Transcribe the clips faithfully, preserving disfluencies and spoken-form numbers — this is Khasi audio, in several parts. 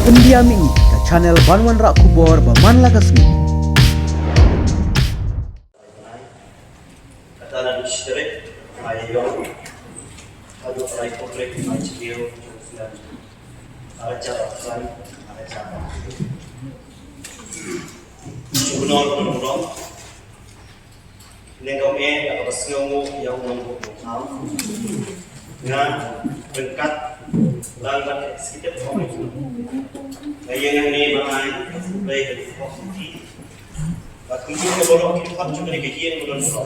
Pyndiam ïa ngi ka channel ban wanrah khubor ba man la ka sngi. Kata na duk shi tarik, Naiïong, haduh laiphew tarik, Naiïong, ar hajar arphew san, ar hajar arphew san. Shu kynnoh ruh nongdom. Nangta eh, da kaba sngewnguh ïa u nongbuh nongtham, nga ryngkat lang bad executive committee, nga ïeng hangne ban ai khublei ïa ka committee bad kumjuh ïa baroh ki dkhot jong kane ka ïing ba don burom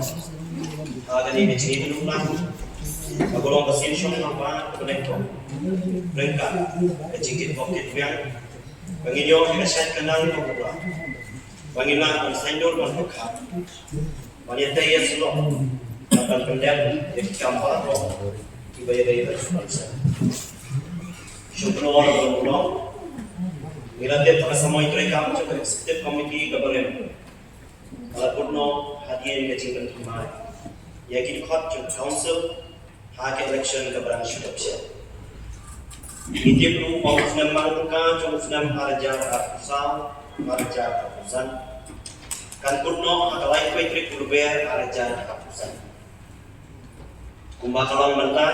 ha kane ka jingïakhun lang kaba long ka sien shong namba kaba nyngkong ryngkat ka jingkit bok kit biang, ba ngin ïoh ïa ka shait ka nang kaba pura, ba ngin lah ban saiñdur ban pyrkhat, ban ïatei ïasyllok, ban pyndep ïa ki kam baroh kiba ïadei bad u Prime Minister. Shu kynnoh ruh nongdom, ngi la tip ba ka samoi treikam jong ka Executive Committee kaba rim ka la kut noh hadien ka jingpynthymmai ïa ki dkhot jong ka Council ha ka election kaba dang shu dep shen. Ngi tip ruh ba u snem mang tyngka jong u snem ar hajar arphew saw, ar hajar arphew san kan kut noh ha ka laiphew tarik u Lber ar hajar arphew san. Kumba ka long mynta,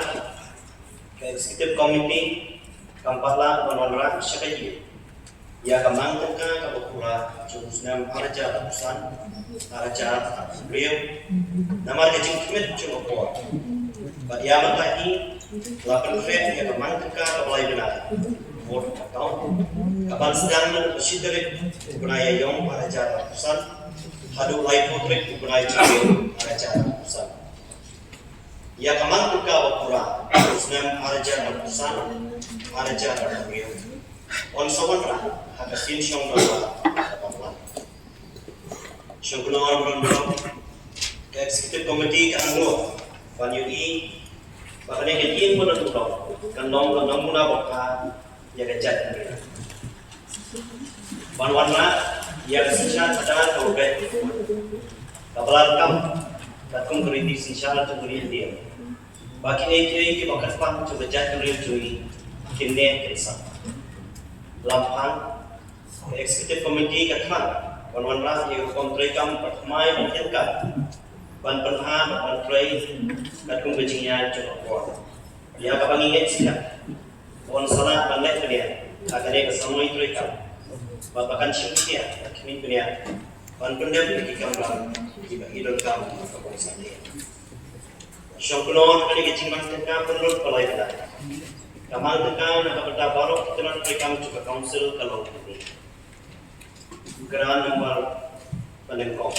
ka Executive Committee kam pat lah ban wanrah sha ka ïing ïa ka mang tyngka kaba pura jong u snem ar hajar arphew san, ar hajar arphew hynriew, namar ka jingkhmih jong ka por. Bad ïa mynta hi la pynkhreh ïa ka mang tyngka kaba lai bnai, vote account, kaban sdang naduh ka shi tarik u bnai Ïaïong ar hajar arphew san haduh laiphew tarik u bnai Jylliew ar hajar arphew san. Ïa ka mang tyngka ba pura u snem ar hajar arphew san, ar hajar arphew hynriew yn sa wanrah ha ka sien shong namba kaba wan. Shu kynnoh ruh nongdom, ka Executive Committee ka angnud ban ïohi ba kane ka ïing ba don burom kan long ka nongmuna ba bha ïa ka jaitbynriew. Ban wanrah ïa ka synshar khadar kaba beit kaba la rakam katkum ka riti synshar jong ka ri India, ba kiei kiei kiba kyrpang jong ka jaitbynriew jong ngi kin neh kin sah. Lam phang, ka Executive Committee ka khang ban wanrah ïa ka rukom treikam ba thymmai ban tyngkai, ban pynbha bad ban trei katkum ka jingïaid jong ka por. Ïa kaba ngi ngeit skhem ba yn sa lah ban leh bniah ha kane ka samoi treikam bad ba kan shim khia bad khmih bniah ban pyndep ïa ki kamram kiba i donkam ha ka por sangeh. Shu kynnoh, kane ka jingmang tyngka pynlut ba lai bnai ka mang tyngka na ka bynta baroh ki tnat treikam jong ka Council ka long kine: Grant number ba nyngkong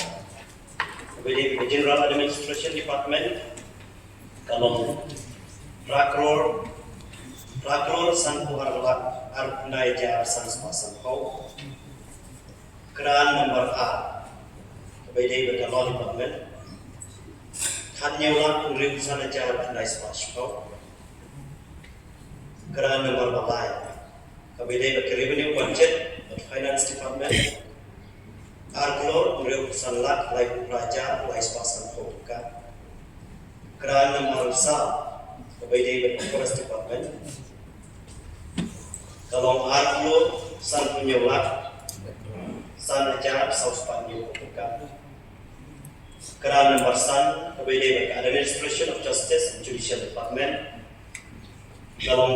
kaba ïadei bad ka General Administration Department ka long phra klur, phra klur sanphew ar lak arphew khyndai hajar san spah sanphew. Grant number ar kaba ïadei bad ka Law Department, khathynñiew lak hynriewphew san hajar khyndai spah shiphew. Grant number ba lai kaba ïadei bad ka Revenue, Budget bad Finance Department, ar klur hynriewphew san lak laiphew phra hajar lai spah sanphew tyngka. Grant number saw kaba ïadei bad ka Forest Department ka long ar klur sanphew hynñiew lak san hajar saw spah hynñiewphew tyngka. Grant number san kaba ïadei bad ka Administration of Justice and Judicial Department ka long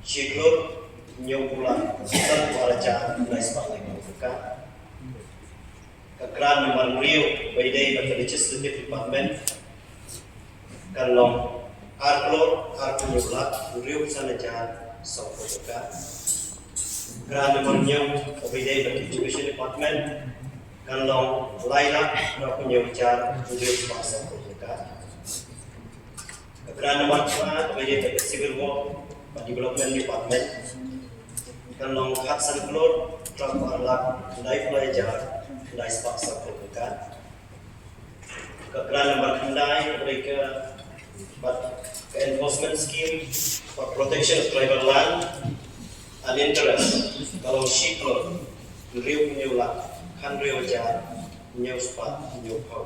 shi klur hynñiewphew lak sanphew ar hajar lai spah laiphew tyngka. Ka grant number hynriew kaba ïadei bad ka Legislative Department kan long ar klur arphew hynñiew lak hynriewphew san hajar sawphew tyngka. Grant number hynñiew kaba ïadei bad ka Education Department kan long lai lak hynñiewphew hajar hynriew spah sawphew tyngka. Ka grant number phra kaba ïadei bad ka Civil Work bad Development Department kan long khatsan klur phra phew ar lak khyndai phew lai hajar khyndai spah sawphew tyngka. Ka grant number khyndai kaba ïadei bad ka Enforcement Scheme for Protection of Tribal Land and Interest ka long shi klur hynriewphew hynñiew lak khathynriew hajar hynñiew spah hynñiewphew.